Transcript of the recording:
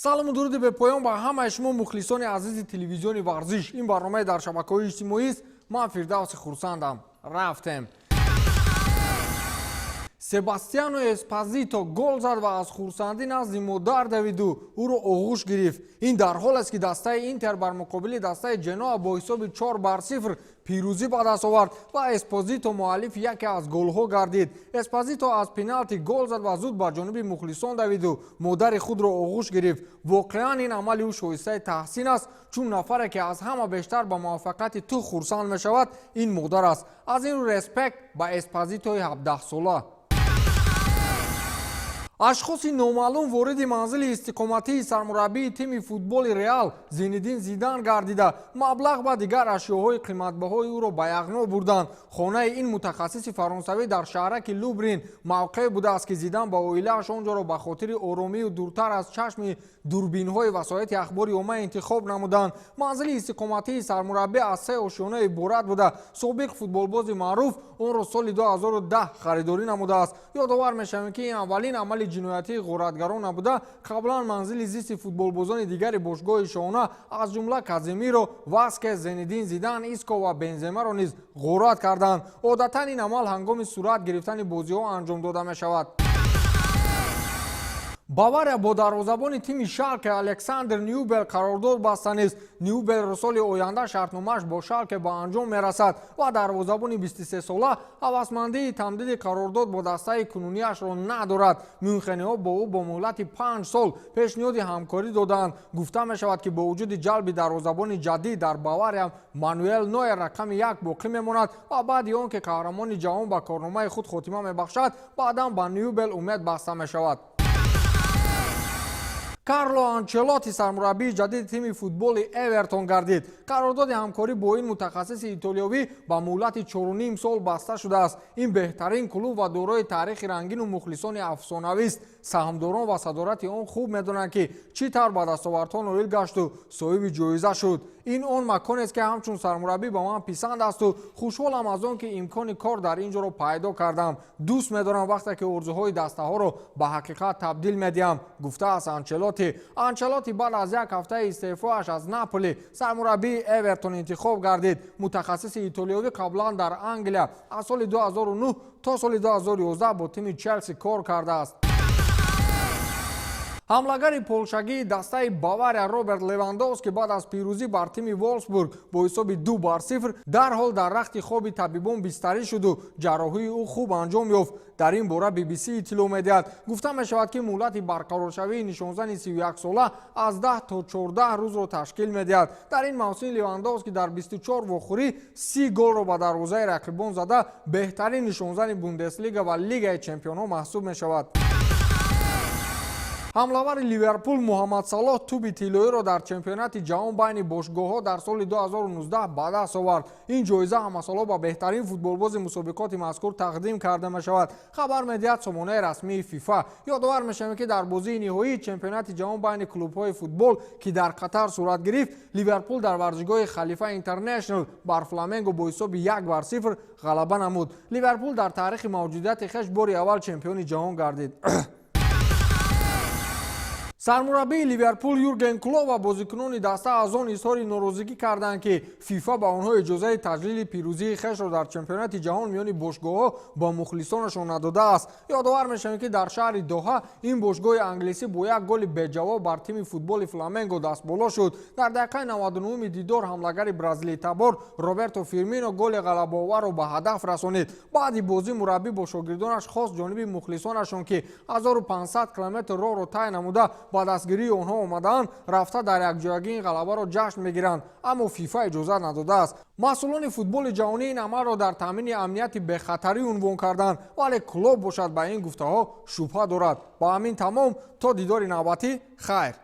Салому дуруди бепоён ба ҳамаи шумо, мухлисони азизи телевизиони варзиш. Ин барномаи дар шабакаҳои иҷтимоист. Ман Фирдавси Хурсандам. Рафтем. Себастиано Эспозито гол зад ва аз хурсандӣ назди модар давиду ӯро оғӯш гирифт. Ин дар ҳол аст, ки дастаи Интер бар муқобили дастаи Ҷеноа бо ҳисоби 4-0 пирӯзӣ ба даст овард ва Эспозито муаллифи яке аз голҳо гардид. Эспозито аз пеналти гол зад ва зуд ба ҷониби мухлисон давиду модари худро оғӯш гирифт. Воқеан, ин амали ӯ шоистаи таҳсин аст, чун нафаре, ки аз ҳама бештар ба муваффақияти ту хурсанд мешавад, ин модар аст. Аз ин рӯ, респект ба Эспозитои 17-сола. Ашхоси номаълум вориди манзили истиқоматии сармураббии тими футболи Реал Зинидин Зидан гардида, маблағ ва дигар ашёҳои қиматбаҳои ӯро ба яғно бурданд. Хонаи ин мутахассиси фаронсавӣ дар шаҳраки Лубрин мавқеъ будааст, ки Зидан ба оилааш он ҷоро ба хотири оромию дуртар аз чашми дурбинҳои васоити ахбори омма интихоб намуданд. Манзили истиқоматии сармураббӣ аз се ошёна иборат буда, собиқ футболбози маъруф онро соли 2010 харидорӣ намудааст. Ёдовар мешавем, ки ин аввалин амали ҷиноятии ғоратгарон набуда. Қаблан манзили зисти футболбозони дигари бошгоҳи шоҳона, аз ҷумла Казимиро, Васкес, Зенедин Зидан, Иско ва Бенземаро низ ғорат карданд. Одатан ин амал ҳангоми сурат гирифтани бозиҳо анҷом дода мешавад. Бавария бо дарвозабони тими Шалке Александр Нюбел қарордод бастанист. Нюбелро соли оянда шартномааш бо Шалке ба анҷом мерасад ва дарвозабони 23-сола ҳавасмандии тамдиди қарордод бо дастаи кунунияшро надорад. Мюнхениҳо бо ӯ бо муҳлати 5 сол пешниҳоди ҳамкорӣ додаанд. Гуфта мешавад, ки бо вуҷуди ҷалби дарвозабони ҷадид, дар Бавария Мануэл Нойер рақами як боқӣ мемонад ва баъди он ки қаҳрамони ҷаҳон ба корномаи худ хотима мебахшад, баъдан ба Нюбел умед баста мешавад. Карло Анчелоти сармураббии ҷадиди тими футболи Эвертон гардид. Қарордоди ҳамкорӣ бо ин мутахассиси итолиёвӣ ба муҳлати 4,5 сол баста шудааст. Ин беҳтарин клуб ва дорои таърихи рангину мухлисони афсонавист. Саҳмдорон ва садорати он хуб медонанд, ки чӣ тавр ба дастовардҳо ноил гашту соҳиби ҷоиза шуд. Ин он маконест, ки ҳамчун сармураббӣ ба ман писанд асту хушҳолам аз он, ки имкони кор дар ин ҷоро пайдо кардам. Дӯст медорам, вақте ки орзуҳои дастаҳоро ба ҳақиқат табдил медиҳам, гуфтааст Анчелоти. Анчелоти баъд аз як ҳафтаи истеъфояш аз Наполи сармураббии Эвертон интихоб гардид. Мутахассиси итолиёвӣ қаблан дар Англия аз соли 2009 то соли 2011 бо тими Челси кор кардааст. Ҳамлагари полшагии дастаи Бавария Роберт Левандовски баъд аз пирӯзӣ бар тими Волфсбург бо ҳисоби 2-0 дарҳол дар рахти хоби табибон бистарӣ шуду ҷарроҳии ӯ хуб анҷом ёфт. Дар ин бора BBC иттилоъ медиҳад. Гуфта мешавад, ки муҳлати барқароршавии нишонзани 31-сола аз 10 то 14 рӯзро ташкил медиҳад. Дар ин мавсим Левандовски дар 24 вохӯрӣ 30 голро ба дарвозаи рақибон зада, беҳтарин нишонзани Бундеслига ва Лигаи чемпионҳо маҳсуб мешавад. Ҳамлавари Ливерпул Муҳаммад Салоҳ тӯби тиллоиро дар чемпионати ҷаҳон байни бошгоҳҳо дар соли 2019 ба даст овард. Ин ҷоиза ҳамасола ба беҳтарин футболбози мусобиқоти мазкур тақдим карда мешавад, хабар медиҳад сомонаи расмии ФИФА. Ёдовар мешавем, ки дар бозии ниҳоии чемпионати ҷаҳон байни клубҳои футбол, ки дар Қатар сурат гирифт, Ливерпул дар варзишгоҳи Халифа Интернешнл бар Фламенго бо ҳисоби 1-0 ғалаба намуд. Ливерпул дар таърихи мавҷудияти хеш бори аввал чемпиони ҷаҳон гардид. Сармураббии Ливерпул Юрген Клоп ва бозикунони даста аз он изҳори норозигӣ карданд, ки ФИФА ба онҳо иҷозаи таҷлили пирӯзии хешро дар чемпионати ҷаҳон миёни бошгоҳҳо ба мухлисонашон надодааст. Ёдовар мешавем, ки дар шаҳри Доҳа ин бошгоҳи англисӣ бо як голи беҷавоб бар тими футболи Фламенго дастболо шуд. Дар дақиқаи 99-уми дидор ҳамлагари бразилитабор Роберто Фирмино голи ғалабаоварро ба ҳадаф расонид. Баъди бозӣ мураббӣ бо шогирдонаш хост ҷониби мухлисонашон, ки 1500 километр роҳро тай намуда, ба дастгирии онҳо омадаанд, рафта, дар якҷоягӣ ин ғалабаро ҷашн мегиранд, аммо ФИФА иҷозат надодааст. Масъулони футболи ҷаҳонӣ ин амалро дар таъмини амнияти бехатарӣ унвон карданд, вале Клоп бошад, ба ин гуфтаҳо шубҳа дорад. Ба ҳамин тамом. То дидори навбатӣ, хайр.